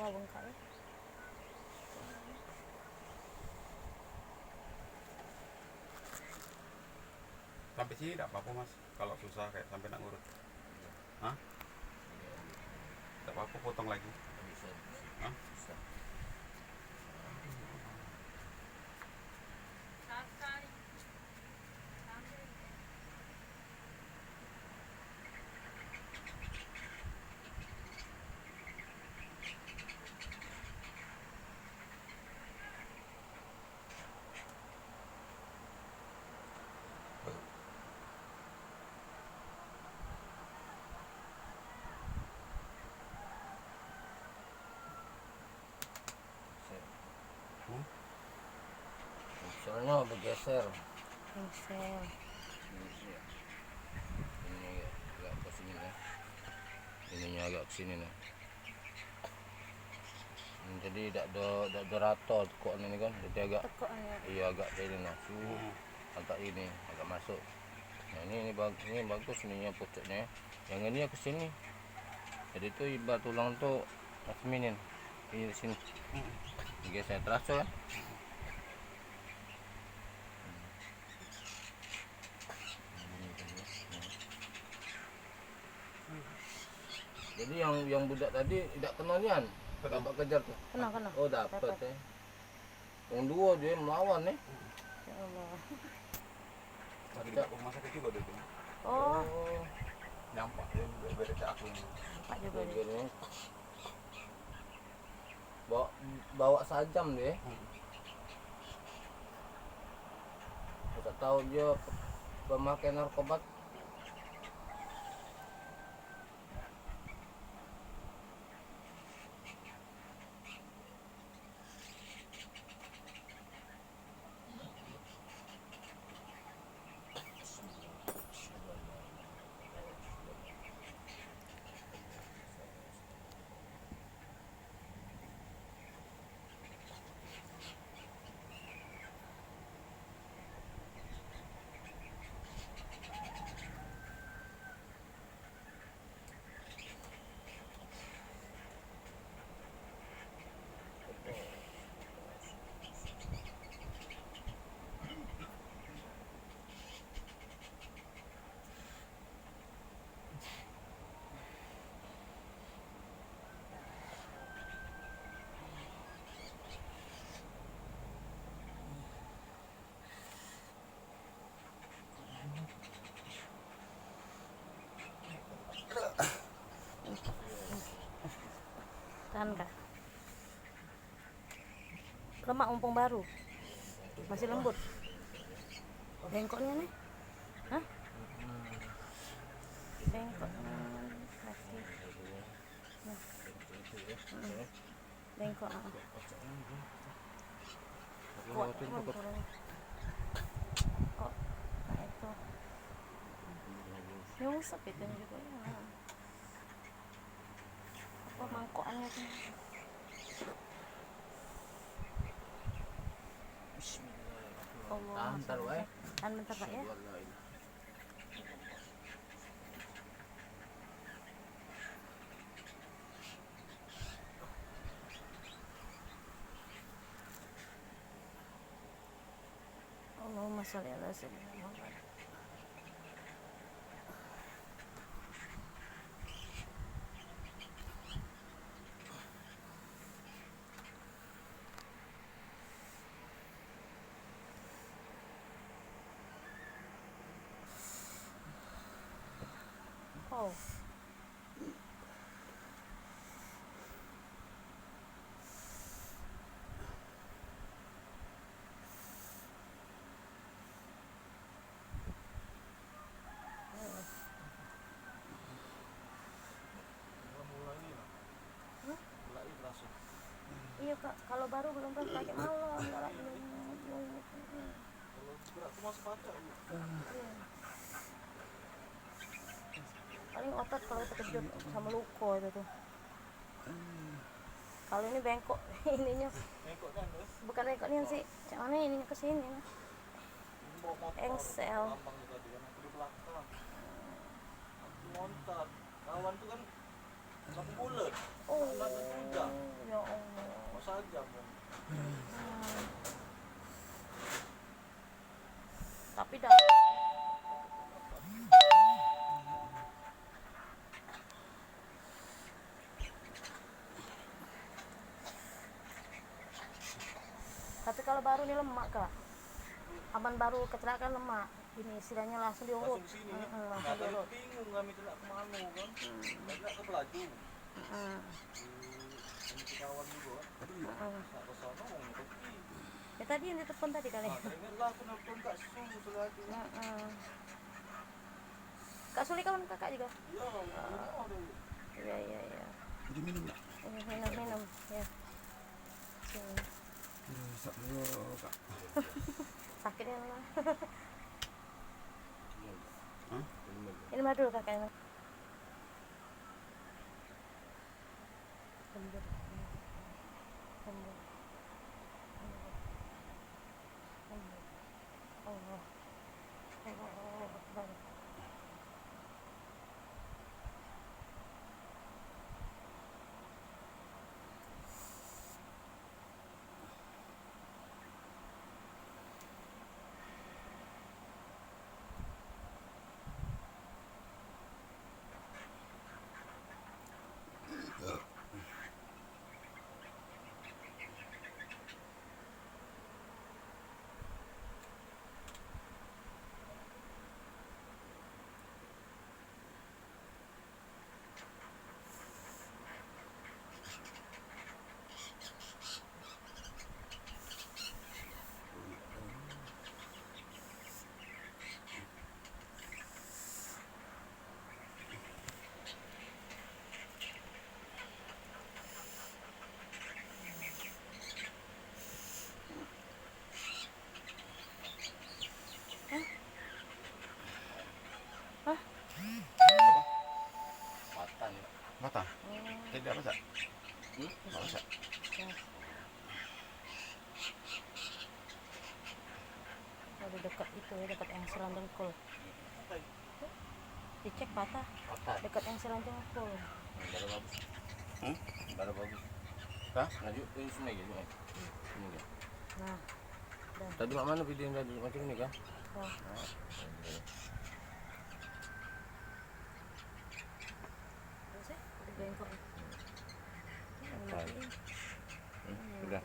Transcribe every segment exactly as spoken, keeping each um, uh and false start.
Sampai sini dak apa-apa, Mas, kalau susah kayak sampai nak ngurut. Hah? Dak apa-apa, potong lagi. Hah? Hmm? Misalnya bergeser. Geser. Ini agak ke sini nih. Ininya agak ke sini nih. Hmm, jadi dak do, dak do rato tekok ni kan. Jadi agak, tekok ni. Iya, agak kayak ini nah. Su, hmm, agak ini, agak masuk. Nah, ini, ini, bag- ini bagus ininya pucuknya. Yang ini ke sini. Jadi tu ibarat tulang tu nak seminin. Ini di sini. Hmm. Geser terasa ya. Jadi yang, yang budak tadi dak kena nian. Kena. Dapat kejar tu. Kena, kena. Oh, dapat. Dapat. Eh. Yang dua dia melawan ni. Ya Allah. Lagi dekat rumah sakit juga dia tu. Oh. Oh. Nampak dia beda aku ni. Nampak juga dia. Dia ni. Bawa, bawa sajam dia. Hmm. Aku tak tahu dia pemakai narkoba. Tahan kah? Lemak mumpung baru. Masih lembut. Bengkoknya nih. Hah? Bengkok. Masih. Nah. Mm. Bengkok, ah. Kuat, emang turun. Kok, nah, itu. Nyungsep itu juga, ya. Apa mangkokannya tuh? Bismillahirrahmanirrahim. Allah, tahan, tahan, eh. Tahan bentar, Pak, ya. Asyhadu an la ilaha illallah. Allahumma sholli ala sayyidina Muhammad. Oh. Hah? Iya, Kak, kalau baru belum pernah pakai malam, enggak lagi. Iya. Paling otot kalau terkejut sama luka itu tuh. Kalau ini bengkok ininya. Bengkok kan, terus? Bukan bengkok nih sih. Cak mana ininya ke sini. Ini bawa motor, engsel. Lambang juga di, di belakang. Aku ngontar. Kawan tuh kan Satu bulan. Oh, nak tentu jam. Ya Allah. Masa jam. Hmm. Tapi dah. Tapi kalau baru ni lemak, Kak. Aman baru kecelakaan lemak. Ini istilahnya langsung diurut. Langsung ke sini, ya? Mm-mm, langsung diurut. Bingung kami tu nak ke mano, kan? Hmm. Nak ke Pelaju. Mm-mm. Di, di kawan juga, kan? Mm-mm. Nak ke sana, orang pergi. Ya, tadi yang ditelepon tadi kali. Ah, teringatlah aku nelpon Kak Su selalu. Mm-mm. Kak Su ni kawan kakak juga? Iya, rumah dia. Iya, iya, iya. Dia minum tak? Iya, minum, minum. Ya. Sini. Rusak dulu, Kak. Sakit ya, Mama? Hah? Ini madu kakaknya. Lembut. Lembut. Lembut. Lembut. Allah. Allahu Akbar. Hah? Hah? Patah ni. Patah? Hmm. Tidak patah? Hmm? Tidak patah. Ya. Ada dekat itu ya, dekat engselan dengkul. Dicek patah. Patah. Dekat engselan dengkul. Baru bagus. Hmm? Baru bagus. Hah? Lanjut ke sini lagi, sini. Sini lagi. Nah. Dah. Tadi mak mana video yang tadi macam ni kan? Dah. Nah. Terus, eh, udah bengkok. Patah. Hmm, udah.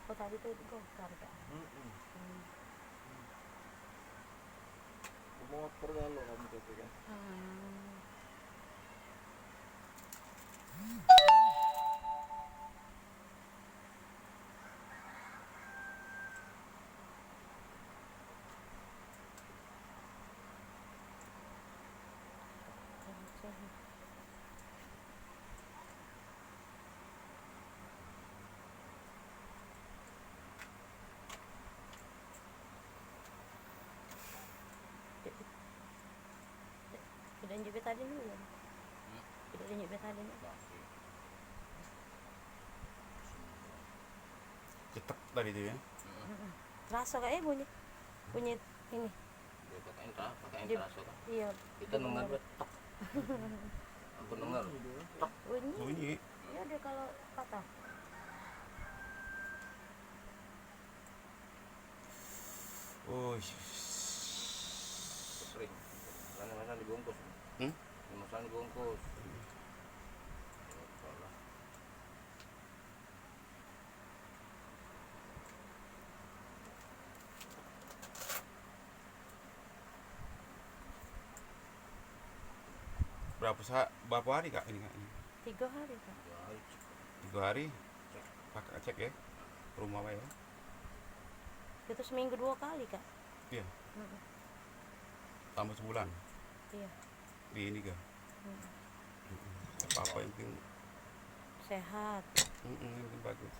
Oh, tadi tu gokar, Kak? Mm-mm. Hmm. Motor kalau kamu kata kan. Hmm. Tidak lanjut betadin dulu ya? Hmm? Tidak lanjut betadin dulu. Masih. Cetek tadi tu ya. Mm-mm. Terasa kak ya bunyi, bunyi ini. Ya, katanya terasa, katanya terasa kan. Iya. Kita dengar tok. Aku dengar tok. Bunyi. Bunyi. Iya, dia kalau patah. Oh, yes. Kering. Karena masang dibungkus. Hmm? Masang dibungkus. Berapa sa-, berapa hari kak ini kak? Tiga hari, Kak. Tiga hari. Pakai cek ya, rumah ya. Itu seminggu dua kali, Kak. Iya. Mm-mm. Tambah sebulan. Iya. Di ini kah? Mm-mm. Apa-apa yang penting Sehat. Mm-mm, itu bagus.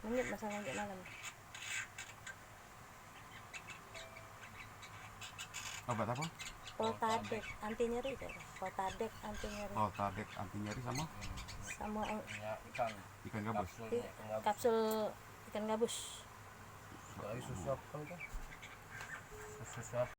Menyet masalah nggak malam. Obat apa? Poltadek anti nyeri, Cak. Poltadek anti nyeri. Poltadek anti nyeri sama? Sama, eh, minyak ikan. Ikan gabus. Kapsul minyak ikan gabus. Kapsul ikan gabus. Dari susu apa itu? Susu apa?